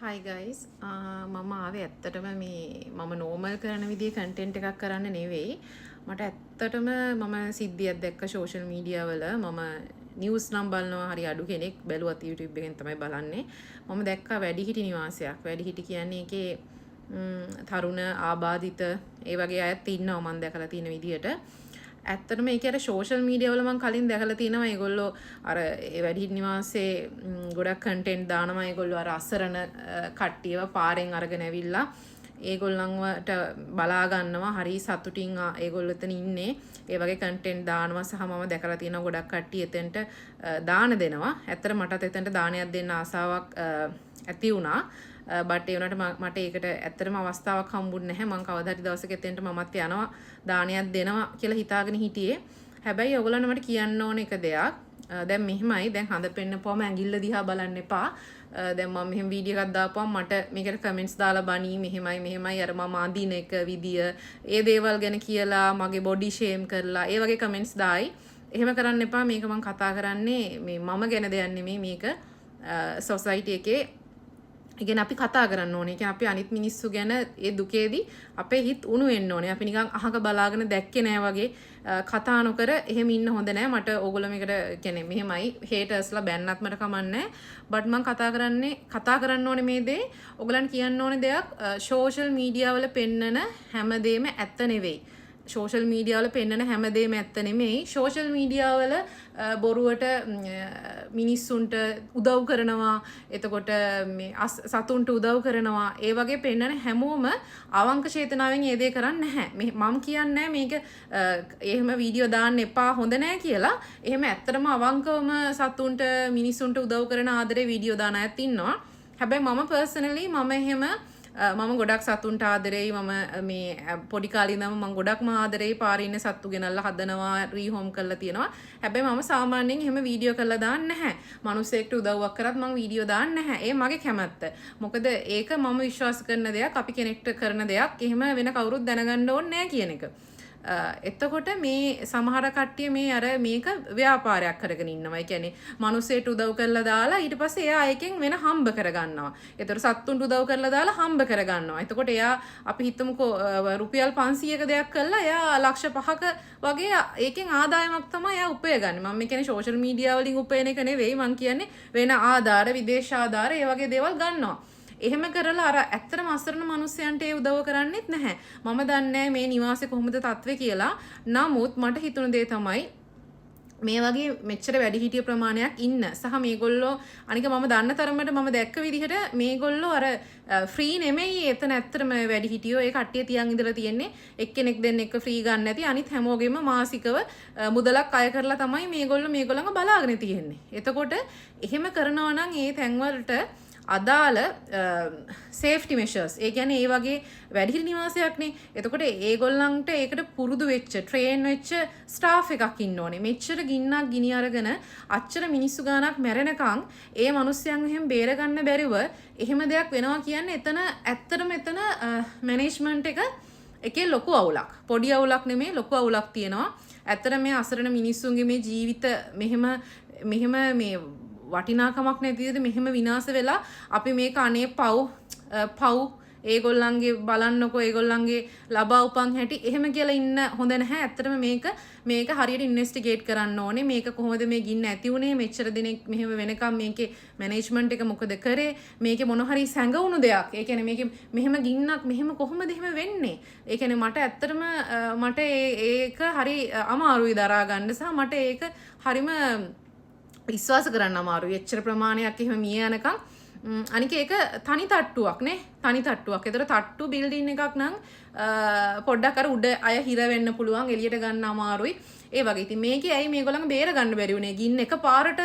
Hi guys, මම ආවේ ඇත්තටම මේ මම නෝමල් කරන විදිහේ කන්ටෙන්ට් එකක් කරන්න නෙවෙයි. මට ඇත්තටම මම සිද්ධියක් දැක්ක සෝෂල් මීඩියා වල. මම නිවුස් නම් බලනවා හරි අඩු කෙනෙක්. බැලුවත් YouTube එකෙන් තමයි බලන්නේ. මම දැක්කා වැඩිහිටි නිවාසයක්. වැඩිහිටි කියන්නේ ඒකේ තරුණ ආබාධිත ඒ වගේ අයත් ඉන්නවා මම දැකලා තියෙන විදිහට. ඇත්තටම ඒක අර සෝෂල් මීඩියා වල මං කලින් දැකලා තියෙනවා. ඒගොල්ලෝ අර ඒ වැඩිහිටි නිවාසේ ගොඩක් කන්ටෙන්ට් දානවා. ඒගොල්ලෝ අර අසරණ කට්ටියව පාරෙන් අරගෙන ඇවිල්ලා ඒගොල්ලන්වට බලා ගන්නවා. හරි සතුටින් ඒගොල්ලෝ එතන ඉන්නේ. ඒ වගේ කන්ටෙන්ට් දානවා සහ මම දැකලා තියෙනවා ගොඩක් කට්ටිය එතෙන්ට දාන දෙනවා. ඇත්තට මටත් එතෙන්ට දානයක් දෙන්න ආසාවක් ඇති වුණා. බට් ඒ වුණාට මට ඒකට ඇත්තටම අවස්ථාවක් හම්බුන්නේ නැහැ. මං කවදා හරි දවසක එතෙන්ට මමත් යනවා, දානයක් දෙනවා කියලා හිතාගෙන හිටියේ. හැබැයි ඔයගොල්ලන්ට මට කියන්න ඕන එක දෙයක්. දැන් මෙහෙමයි, දැන් හඳ පෙන්නපුවම ඇඟිල්ල දිහා බලන්න එපා. දැන් මම මෙහෙම වීඩියෝ එකක් දාපුවම මට මේකට කමෙන්ට්ස් දාලා බනී, මෙහෙමයි මෙහෙමයි, අර මම අඳින එක විදිය ඒ දේවල් ගැන කියලා මගේ බොඩි ෂේම් කරලා ඒ වගේ කමෙන්ට්ස් දායි. එහෙම කරන්න එපා. මේක මං කතා කරන්නේ මේ මම ගැන දෙයක් නෙමෙයි. මේක සොසයිටි එකේ, ඒ කියන්නේ අපි කතා කරන්න ඕනේ. ඒ කියන්නේ අපි අනිත් මිනිස්සු ගැන ඒ දුකේදී අපේ හිත උණු වෙන්න ඕනේ. අපි නිකන් අහක බලාගෙන දැක්කේ නෑ වගේ කතා නොකර එහෙම ඉන්න හොඳ නෑ. මට ඕගොල්ලෝ මේකට කියන්නේ මෙහෙමයි, හේටර්ස්ලා බැන්නත් මට කමක් නෑ. බට් මං කතා කරන්න ඕනේ මේ දේ. ඔයගොල්ලන් කියන්න ඕනේ දෙයක්, සෝෂල් මීඩියා වල පෙන්නන හැමදේම ඇත්ත නෙවෙයි. සෝෂල් මීඩියා වල පෙන්නන හැමදේම ඇත්ත නෙමෙයි. සෝෂල් මීඩියා වල බොරුවට මිනිස්සුන්ට උදව් කරනවා, එතකොට මේ සතුන්ට උදව් කරනවා, ඒ වගේ පෙන්නන හැමෝම අවංක චේතනාවෙන් ඒ දේ කරන්නේ නැහැ. මේ මම කියන්නේ මේක එහෙම වීඩියෝ දාන්න එපා, හොඳ නෑ කියලා. එහෙම ඇත්තටම අවංකවම සතුන්ට මිනිස්සුන්ට උදව් කරන ආදරේ වීඩියෝ දාන අයත් ඉන්නවා. හැබැයි මම පර්සනලි මම එහෙම මම ගොඩක් සතුන්ට ආදරෙයි. මම මේ පොඩි කාලේ ඉඳන්ම මම ගොඩක්ම ආදරෙයි. පාරේ ඉන්න සත්තු ගෙනල්ලා හදනවා, රීහෝම් කරලා තියෙනවා. හැබැයි මම සාමාන්‍යයෙන් එහෙම වීඩියෝ කරලා දාන්නේ නැහැ. මිනිස්සෙක්ට උදව්වක් කරත් මම වීඩියෝ දාන්නේ නැහැ. ඒ මගේ කැමැත්ත. මොකද ඒක මම විශ්වාස කරන දෙයක්, අපි කෙනෙක්ට කරන දෙයක්. එහෙම වෙන කවුරුත් දැනගන්න ඕනේ නැහැ කියන එක. එතකොට මේ සමහර කට්ටිය මේ අර මේක ව්‍යාපාරයක් කරගෙන ඉන්නවා. ඒ කියන්නේ මිනිස්සෙට උදව් කරලා දාලා ඊට පස්සේ එයා ඒකෙන් වෙන හම්බ කරගන්නවා. එතකොට සත්තුන්ට උදව් කරලා දාලා හම්බ කරගන්නවා. එතකොට එයා අපි හිතමුකෝ රුපියල් 500ක දෙයක් කළා එයා ලක්ෂ 5ක වගේ ඒකෙන් ආදායමක් තමයි එයා උපයගන්නේ. මම මේ කියන්නේ සෝෂල් මීඩියා වලින් උපයන එක නෙවෙයි. මං කියන්නේ වෙන ආධාර, විදේශ ආධාර ඒ වගේ දේවල් ගන්නවා. එහෙම කරලා අර ඇත්තටම අසරණ මිනිස්සයන්ට ඒ උදව් කරන්නෙත් නැහැ. මම දන්නේ මේ නිවාසේ කොහොමද තත්ත්වය කියලා. නමුත් මට හිතුණ දේ තමයි මේ වගේ මෙච්චර වැඩිහිටිය ප්‍රමාණයක් ඉන්න සහ මේගොල්ලෝ, අනික මම දන්න තරමට මම දැක්ක විදිහට මේගොල්ලෝ අර ෆ්‍රී නෙමෙයි එතන ඇත්තටම වැඩිහිටියෝ ඒ කට්ටිය තියන් ඉඳලා තියෙන්නේ. එක්කෙනෙක් දෙන්නෙක්ව ෆ්‍රී ගන්න නැති, අනිත් හැමෝගෙම මාසිකව මුදලක් අය කරලා තමයි මේගොල්ලෝ මේගොල්ලන්ව බලාගෙන තියෙන්නේ. එතකොට එහෙම කරනවා නම් ඒ තැන්වලට අදාළ සේෆ්ටි මෙෂර්ස්, ඒ කියන්නේ ඒ වගේ වැඩිහිටි නිවාසයක්නේ. එතකොට ඒගොල්ලන්ට ඒකට පුරුදු වෙච්ච, ට්‍රේන් වෙච්ච ස්ටාෆ් එකක් ඉන්න ඕනේ. මෙච්චර ගින්නක් ගිනි අරගෙන අච්චර මිනිස්සු ගාණක් මැරෙනකන් ඒ මිනිස්සුන් එහෙම බේරගන්න බැරිව එහෙම දෙයක් වෙනවා කියන්නේ එතන ඇත්තටම එතන මැනේජ්මන්ට් එකේ ලොකු අවුලක්. පොඩි අවුලක් නෙමෙයි, ලොකු අවුලක් තියෙනවා. ඇත්තට මේ අසරණ මිනිස්සුන්ගේ මේ ජීවිත මෙහෙම මෙහෙම මේ වටිනාකමක් නැති විදිහට මෙහෙම විනාශ වෙලා අපි මේක අනේ පව් පව් ඒගොල්ලන්ගේ බලන්නකෝ ඒගොල්ලන්ගේ ලබා උපන් හැටි එහෙම කියලා ඉන්න හොඳ නැහැ. ඇත්තටම මේක මේක හරියට ඉන්වෙස්ටිගේට් කරන්න ඕනේ. මේක කොහොමද මේ ගින්න ඇති වුනේ? මෙච්චර දිනක් මෙහෙම වෙනකම් මේකේ මැනේජ්මන්ට් එක මොකද කරේ? මේකේ මොන හරි සැඟවුණු දෙයක්. ඒ කියන්නේ මේකේ මෙහෙම ගින්නක් මෙහෙම කොහොමද එහෙම වෙන්නේ? ඒ කියන්නේ මට ඇත්තටම මට ඒක හරි අමාරුයි දරා ගන්න සහ මට ඒක හරිම විශ්වාස කරන්න අමාරුයි. එච්චර ප්‍රමාණයක් එහෙම මිය යනකම්. අනික ඒක තනි තට්ටුවක් නේ. තනි තට්ටුවක්. ඒතර තට්ටු බිල්ඩින් එකක් නම් පොඩ්ඩක් අර උඩ අය හිර වෙන්න පුළුවන්, එළියට ගන්න අමාරුයි. ඒ වගේ. ඉතින් මේකේ ඇයි මේගොල්ලන්ව බේර ගන්න බැරි වුණේ? ගින්න එක පාරට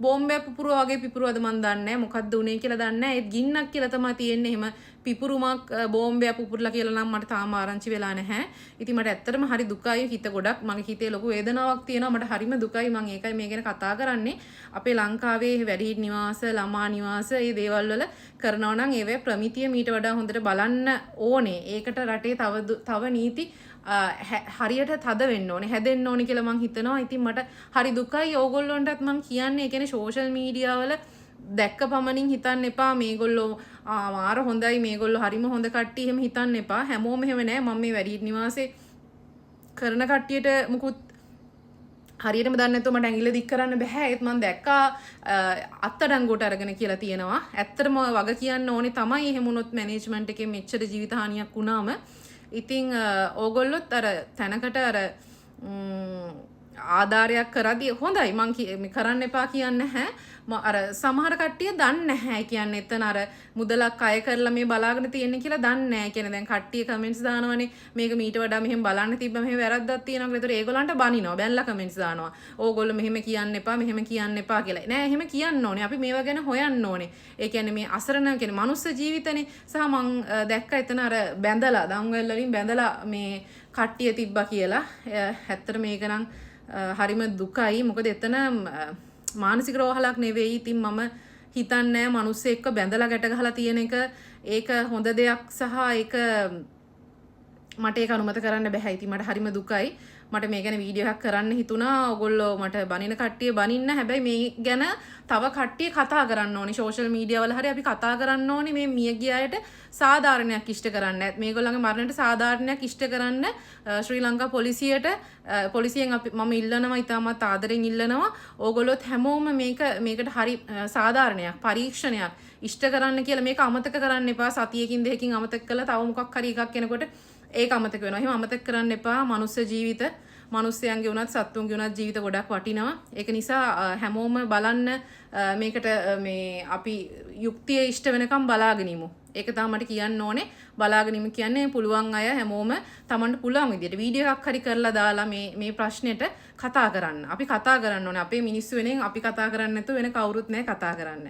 බෝම්බයක් පුපුරුවා වගේ පිපුරුවද මන් දන්නේ නැහැ. මොකද්ද උනේ කියලා දන්නේ නැහැ. ඒත් ගින්නක් කියලා තමයි තියෙන්නේ. එහෙම පිපුරුමක් බෝම්බයක් පුපුරලා කියලා නම් මට තාම ආරංචි වෙලා නැහැ. ඉතින් මට ඇත්තටම හරි දුකයි හිත ගොඩක්. මගේ හිතේ ලොකු වේදනාවක් තියෙනවා. මට හරිම දුකයි. මං ඒකයි මේ ගැන කතා කරන්නේ. අපේ ලංකාවේ වැඩිහිටි නිවාස, ළමා නිවාස මේ දේවල් වල කරනවා නම් ඒවේ ප්‍රමිතිය මීට වඩා හොඳට බලන්න ඕනේ. ඒකට රටේ තව තව නීති හරියට තද වෙන්න ඕනේ, හැදෙන්න ඕනේ කියලා මං හිතනවා. ඉතින් මට හරි දුකයි. ඕගොල්ලොන්ටත් මං කියන්නේ, ඒ කියන්නේ සෝෂල් මීඩියා වල දැක්ක පමණින් හිතන්න එපා මේගොල්ලෝ මාර හොඳයි, මේගොල්ලෝ හරිම හොඳ කට්ටිය එහෙම හිතන්න එපා. හැමෝම එහෙම නෑ. මම මේ වැඩිහිටි නිවාසේ කරන කට්ටියට මුකුත් හරියටම දන්නේ නැතුව මට ඇඟිල්ල දික් කරන්න බැහැ. ඒත් මං දැක්කා අත්අඩංගුවට අරගෙන කියලා තියෙනවා. ඇත්තටම වග කියන්න ඕනේ තමයි එහෙම වුණොත් මැනේජ්මන්ට් එකේ මෙච්චර ජීවිත හානියක් වුණාම. ඉතින් ඕගොල්ලොත් අර තැනකට අර ආධාරයක් කරද්දී හොඳයි, මං කරන්න එපා කියන්නේ නැහැ. අර සමහර කට්ටිය දන්නේ නැහැ. කියන්නේ එතන අර මුදලක් අය කරලා මේ බලාගෙන තියෙන්නේ කියලා දන්නේ නැහැ. කියන්නේ දැන් කට්ටිය කමෙන්ට්ස් දානවනේ මේක මීට වඩා මෙහෙම බලන්න තිබ්බ, මෙහෙම වැරද්දක් තියෙනවා කියලා. ඒතර ඒගොල්ලන්ට බනිනවා, බැනලා කමෙන්ට්ස් දානවා. ඕගොල්ලෝ මෙහෙම කියන්න එපා, මෙහෙම කියන්න එපා කියලා. නෑ, එහෙම කියන්න ඕනේ. අපි මේවා ගැන හොයන්න ඕනේ. ඒ කියන්නේ මේ අසරණ කියන්නේ මනුස්ස ජීවිතනේ. සහ මං දැක්ක එතන අර බැඳලා දම්වැල් වලින් බැඳලා මේ කට්ටිය තිබ්බා කියලා. ඇත්තට මේක නම් හරිම දුකයි. මොකද එතන මානසික රෝහලක් නෙවෙයි. ඉතින් මම හිතන්නේ මිනිස්සු එක්ක බැඳලා ගැට ගහලා තියෙන එක ඒක හොඳ දෙයක් සහ ඒක මට ඒක අනුමත කරන්න බැහැ. ඉතින් මට හරිම දුකයි. මට මේ ගැන වීඩියෝ එකක් කරන්න හිතුණා. ඔයගොල්ලෝ මට බනින කට්ටිය බනින්න. හැබැයි මේ ගැන තව කට්ටිය කතා කරන්න ඕනේ. සෝෂල් මීඩියා වල හරි අපි කතා කරන්න ඕනේ මේ මිය ගිය අයට සාධාරණයක් ඉෂ්ට කරන්න. මේගොල්ලන්ගේ මරණයට සාධාරණයක් ඉෂ්ට කරන්න ශ්‍රී ලංකා පොලිසියට, පොලිසියෙන් අපි මම ඉල්ලනවා, ඉතාමත් ආදරෙන් ඉල්ලනවා. ඕගොල්ලොත් හැමෝම මේකට හරි සාධාරණයක්, පරීක්ෂණයක් ඉෂ්ට කරන්න කියලා. මේක අමතක කරන්න එපා. සතියකින් දෙකකින් අමතක කළා තව මොකක් හරි එකක් එනකොට ඒක අමතක වෙනවා. එහෙම අමතක කරන්න එපා. මනුස්ස ජීවිත, මනුස්සයන්ගේ වුණත් සත්තුන්ගේ වුණත් ජීවිත ගොඩක් වටිනවා. ඒක නිසා හැමෝම බලන්න මේකට මේ අපි යුක්තිය ඉෂ්ට වෙනකම් බලාගෙන ඉමු. ඒක තමයි මට කියන්න ඕනේ. බලාගෙන ඉමු කියන්නේ පුළුවන් අය හැමෝම තමන්ට පුළුවන් විදියට වීඩියෝ එකක් හරි කරලා දාලා මේ මේ ප්‍රශ්නෙට කතා කරන්න. අපි කතා කරන්න ඕනේ. අපේ මිනිස්සු වෙනුවෙන් අපි කතා කරන්නේ නැතුව වෙන කවුරුත් නෑ කතා කරන්න.